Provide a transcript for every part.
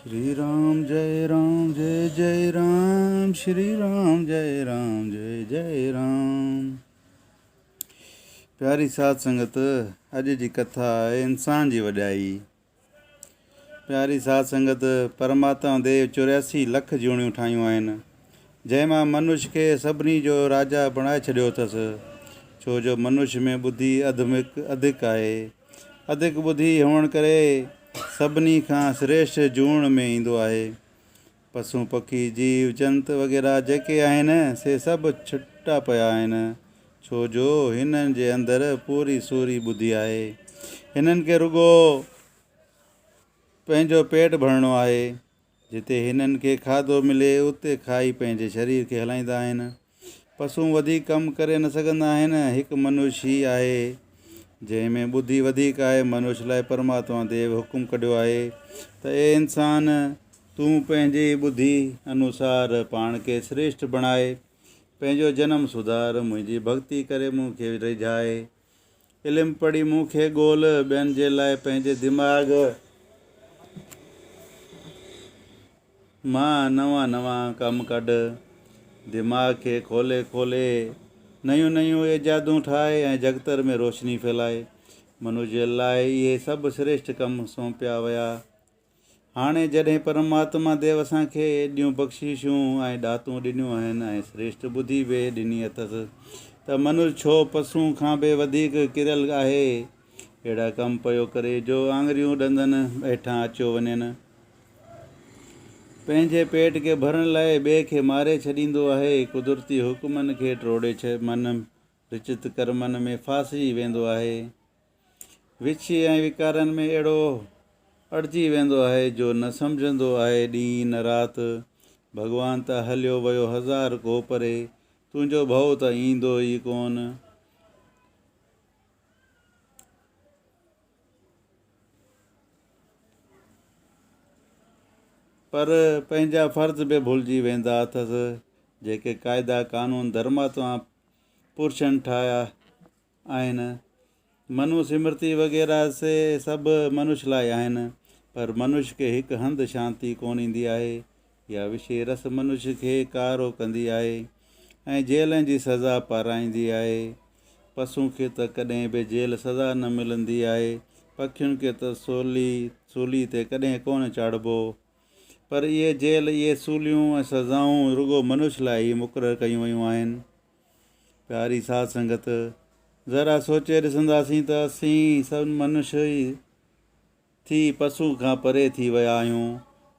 شري رام جئي رام جئي جئي رام شري رام جئي رام جئي جئي رام. پياري ساڌ سنگت، اڄ جي ڪٿا آهي انسان جي وڏائي. پياري ساڌ سنگت، پرماتما ديو 84 لک جوڻيون ٺاهيون آهن، جنهن مان منش کي سڀني جو راجا بڻائي ڇڏيو اٿس، ڇو جو منش ۾ ٻڌي اڌڪ آهي. اڌڪ ٻڌي هئڻ ڪري سڀني کان سريشٽ جوڻ ۾ ايندو آهي. پسون پکي، جيو جنت وغيره جيڪي آهن، سي سڀ ڇٽا پيا آهن، ڇو جو هنن جي اندر پوري سوري ٻڌي آهي. هنن کي رڳو پنهنجو پيٽ ڀرڻو آهي. جتي هنن کي کاڌو ملي، اتي کائي پنهنجي شرير کي هلائيندا آهن. پسون وڌيڪ ڪم ڪري نه سگهندا آهن. هڪ منش ئي آهي، جنهن ۾ ٻڌي وڌيڪ آهي. منش لاء پرماتما ديو حڪم ڪڍيو آهي ته اي انسان! تون پنهنجي ٻڌي انوسار پاڻ کي سريشٽ بڻائي، پنهنجو جنم سڌار، منهنجي ڀڳتي ڪري مون کي ريجهائي، علم پڙهي مون کي ڳول، ٻين جي لاء پنهنجي دماغ مان نوان نوان ڪم ڪڍ، دماغ کي کولي کولي نيون نيون ايجادون ٺاهه ۽ جڳتر ۾ روشني ڦهلائي. منوج لاء اهي سڀ سريشٽ ڪم سونپيا ويا. هاڻي جڏهن پرماتما ديو اسان کي ايڏيون بخششون ۽ ڏاتون ڏنيون آهن ۽ سريشٽ ٻڌي به ڏني اٿس ته منوج ڇو پسون کان به وڌيڪ ڪريل آهي؟ اهڙا ڪم پيو ڪري جو آڱريون ڏندن هيٺان اچيو وڃن. پنهنجي پيٽ کي ڀرڻ لاء ٻئي کي ماري ڇڏيندو آهي. قدرتي حڪمن کي ٽوڙي من رچت ڪرمن ۾ ڦاسجي ويندو آهي. وڇي ۽ وڪارن ۾ اهڙو اڙجي ويندو آهي جو نه سمجهندو آهي ڏينهن نه رات. ڀڳوان ته هليو ويو هزار ڪوهه پري، تنهنجو ڀؤ ته ايندو ئي ڪونه. پر پنهنجا فرض به ڀلجي ويندا اٿس، جيڪي قاعدا قانون ڌرماتما پرشن ٺاهيا آهن. منو سمرتي وغيره سي سڀ منش لاء آهن، پر منش کي هڪ هنڌ شانتي ڪونه ايندي آهي. اها وشي رس منش کي ڪارو ڪندي آهي ۽ جيلن جي سزا پارائيندي آهي. پسون کي ته ڪڏهن به جيل سزا نه ملندي آهي. پکين کي ته سولي تي ڪڏهن ڪونه چاڙهبو. پر اهي جيل، اهي سوليون ۽ سزائون رڳو منش لاء ئي مقرر ڪيون ويون آهن. پياري ساڌ سنگت! ذرا سوچي ڏسنداسين ته اسين سڀ منش ئي ٿي پسون کان پري ٿي ويا آهيون.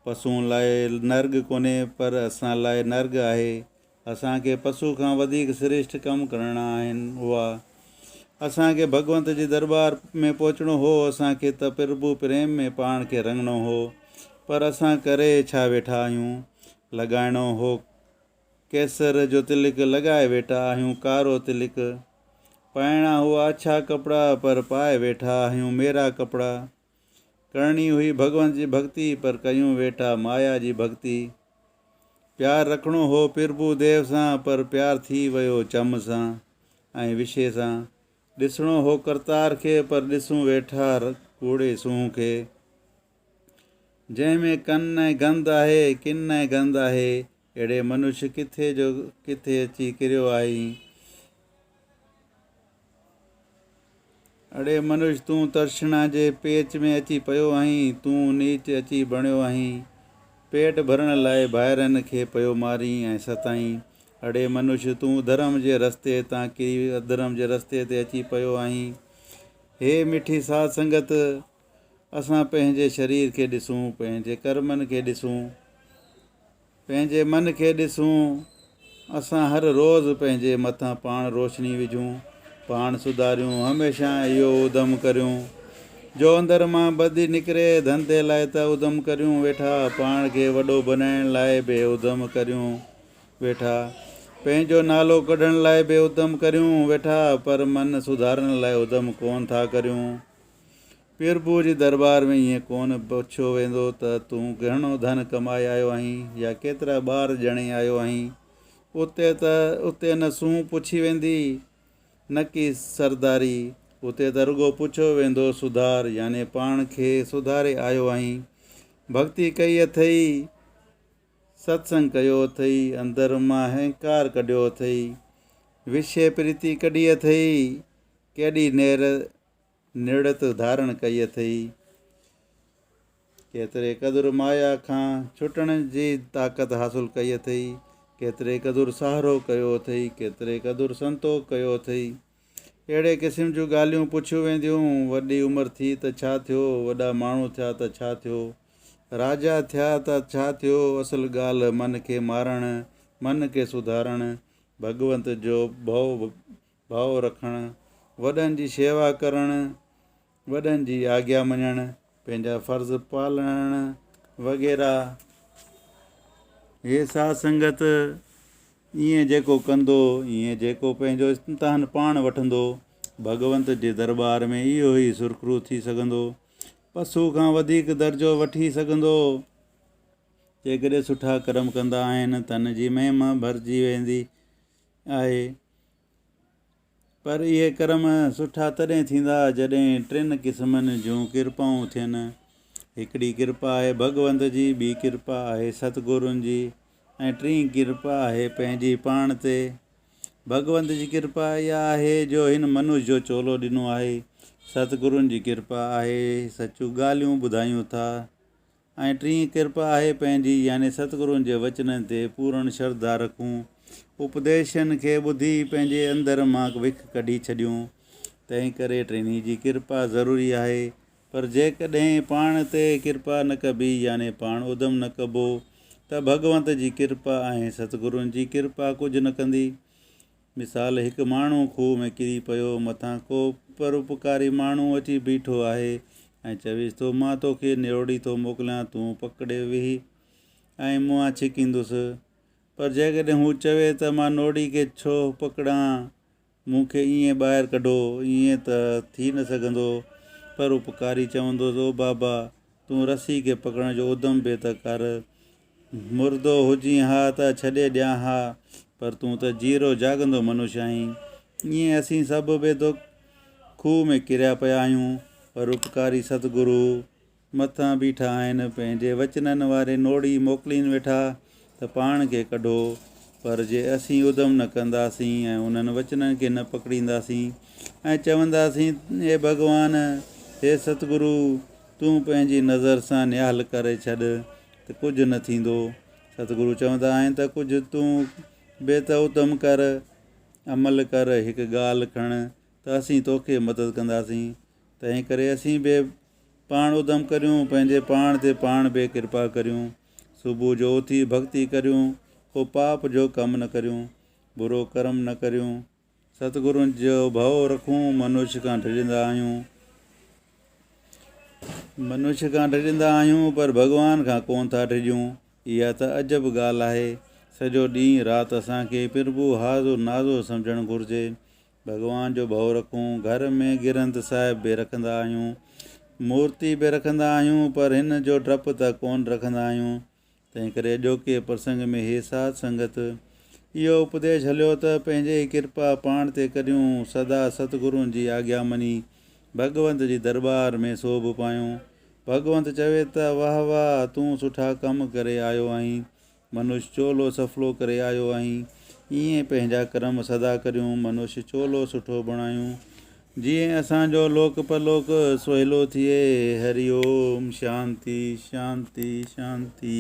پسون لاء نرڳ ڪونهي پر اسان لاء نرڳ آهي. اسان کي پسو کان وڌيڪ سريشٽ ڪم ڪرڻا آهن هئا. اسان کي ڀڳونت جي درٻار ۾ پهچڻو هو. اسان کي ته پرڀو پريم ۾ پاڻ کي رڱڻو هو. پر اسان ڪري ڇا ويٺا آهيون؟ لڳائڻو هو ڪيسر جو تلڪ لڳائي ويٺا آهيون ڪارو تلڪ. پائڻا هئا اڇا ڪپڙا پر پائي ويٺا آهيون ميرا ڪپڙا. ڪرڻي هئي ڀڳونت جي ڀڳتي پر ڪيون ويٺا مايا جي ڀڳتي. پيار رکڻو هو پرڀو ديو سان پر پيار ٿي ويو چم سان ۽ وشي سان. ڏسڻو هو ڪرتار کي پر ڏسون ويٺا ڪوڙي سونهن کي. جنهن ۾ ڪن ۽ گند آهي، ڪن ۽ گند آهي. اڙي منش ڪٿي جو ڪٿي اچي ڪريو آهين. اڙي منش تون ترشنا جي پيچ ۾ اچي پيو آهين، تون نيچ اچي بڻيو آهين. پيٽ ڀرڻ لاء ڀائرن کي پيو مارين ۽ ستائين. اڙي منش تون ڌرم جي رستي تان ڪري اڌرم جي رستي تي اچي پيو آهين. هي مٺي ساڌ سنگت! اسان پنهنجي شرير کي ڏسون، پنهنجي ڪرمن کي ڏسون، پنهنجي من کي ڏسون، اسان هر روز پنهنجي مٿان پاڻ روشني وجهون، پاڻ سڌاريون، هميشه اهو ادم ڪريون جو اندر مان بدي نڪري، ڌنڌي لاء ته ادم ڪريون ويٺا، پاڻ کي وڏو بنائڻ لاء به ادم ڪريون ويٺا، پنهنجو نالو ڪڍڻ لاء به ادم ڪريون ويٺا، پر من سڌارڻ لاء ادم ڪونه ٿا ڪريون. پرڀوء جي درٻار ۾ ائين ڪونه پڇيو ويندو ته تون گهڻو ڌن ڪمائي آيو آهين يا ڪيترا ٻار ڄڻي آيو آهين. اتي ته اتي نه سونهن پڇي ويندي نه ڪي سرداري. اتي ته رڳو پڇيو ويندو سڌار يعني پاڻ کي سڌاري آيو آهين. ڀڳتي ڪئي اٿئي، ستسنگ ڪيو اٿئي، اندر مان هنڪار ڪڍيو اٿئي، وشيه پريتي ڪڍي اٿئي، ڪيڏي نير نرڙت ڌارڻ ڪئي اٿئي، ڪيتري قدر مايا کان ڇٽڻ جي طاقت حاصل ڪئي اٿئي، ڪيتري قدر سهارو ڪيو اٿئي، ڪيتري قدر سنتوک ڪيو اٿئي. اهڙي قسم جون ڳالهيون پڇيون وينديون، وڏي عمر ٿي ته ڇا ٿيو، وڏا ماڻهو ٿيا ته ڇا ٿيو، راجا ٿيا ته ڇا ٿيو، اصل ڳالهه من کي مارڻ، من کي سڌارڻ، ڀڳونت جو ڀؤ ڀاء رکڻ، وڏن جي شيوا ڪرڻ، وڏن جي آگيا مڃڻ، پنهنجا فرض پالڻ وغيره. هي ساڌ سنگت ائين جيڪو ڪندو، ائين جيڪو پنهنجو امتحان پاڻ وٺندو، ڀڳونت جي درٻار ۾ اهو ئي سرخرو ٿي سگهندو، پسو کان وڌيڪ درجو وٺي سگهندو. جيڪڏهن سٺا ڪرم ڪندا آهن، تن جي مهما ڀرجي ويندي آهي. پر اهي ڪرم سٺا تڏهن ٿيندا جڏهن ٽن قسمن جون ڪرپائون ٿين. هڪڙي ڪرپا آهي ڀڳونت جي، ٻي ڪرپا آهي ستگرن جي ۽ ٽين ڪرپا آهي پنهنجي پاڻ تي. ڀڳونت جي ڪرپا اها آهي جو هن منش جو چولو ڏنو آهي. ستگرن جي ڪرپا آهي سچون ڳالهيون ٻڌايون ٿا. ۽ ٽين ڪرپا آهي پنهنجي يعني ستگرن جي وچنن تي پورڻ شرڌا رکون، اپديشن کي ٻڌي پنهنجي اندر مان وک ڪڍي ڇڏيون. تنهنڪري ٽنهي جي ڪرپا ضروري آهي. پر جيڪڏهن پاڻ تي ڪرپا نه ڪبي يعني پاڻ ادم نه ڪبو ته ڀڳونت جي ڪرپا ۽ ستگرن جي ڪرپا ڪجهه نه ڪندي. مثال، هڪ ماڻهو کوهه ۾ ڪري پيو، مٿان ڪو پراپڪاري ماڻهو اچي بيٺو آهي ۽ چويس ٿو، مان توکي نوڙي ٿو موڪليان، تون پڪڙي ويهه ۽ مان ڇڪيندس. پر جيڪڏهن هو چوي ته مان نوڙي کي ڇو پڪڙان، مون کي ائين ٻاهر ڪڍو، ائين ته ٿي نه سگهندو. پراپڪاري چوندس، او بابا، تون رسي کي پڪڙڻ جو ادم به ته ڪر. مردو هجين ها ته ڇڏي ڏيان ها، پر تون ته جيئرو جاڳندو منش آهين. ائين اسين سڀ به ته کوهه ۾ ڪريا پيا آهيون، پر اپڪاري ستگرو مٿان بيٺا آهن، پنهنجي وچنن واري نوڙي موڪلين ويٺا ته پاڻ کي ڪڍو. پر جي اسين ادم نه ڪنداسين ۽ انهن وچنن کي نه پڪڙينداسين ۽ چونداسين، اي ڀڳوان! هي ستگرو! تون پنهنجي نظر سان نهال ڪري ڇڏ ته ڪجهه نه ٿيندو. ستگرو چوندا آهن ته ڪجهه تون به ته ادم ڪر، عمل ڪر، هڪ ڳالهه کڻ ته اسين توکي مدد ڪنداسين. تنهن ڪري اسين به پاڻ ادم ڪريون، پنهنجي پاڻ تي پاڻ به ڪرپا ڪريون. صبح جو اٿي ڀڳتي ڪريون، ڪو پاپ جو ڪم نه ڪريون، برو ڪرم نه ڪريون. ستگرن جو ڀؤ رکون، منش کان ڊڄندا آهيون. منش کان ڊڄندا آهيون پر ڀڳوان کان ڪونه ٿا ڊڄون. اها ته عجب ڳالهه آهي. سڄو ڏينهن رات اسان کي پرڀو حاضر ناظر سمجهڻ گهرجي. ڀڳوان جو ڀؤ رکون. گهر ۾ گرنٿ صاحب به رکندا آهيون، مورتي به رکندا آهيون پر هن جو ڊپ ته ڪونه رکندا آهيون. تنهنڪري اڄوڪي پرسنگ ۾ هي ساڌ سنگت اهو اپديش هليو ته پنهنجي ئي ڪرپا پاڻ تي ڪريون، سدا ستگرن جي آگيا مڃي ڀڳونت جي درٻار ۾ سوڀ پايون. ڀڳونت چوي ته واهه واهه تون سٺا ڪم ڪري آيو آهين، منش چولو سڦلو ڪري آيو آهين. ائين پنهنجا ڪرم سدا ڪريون، منش چولو سٺو بڻايون، جيئن اسان جو لوڪ پرلوڪ سهيلو ٿئي. هري اوم شانتي شانتي شانتي.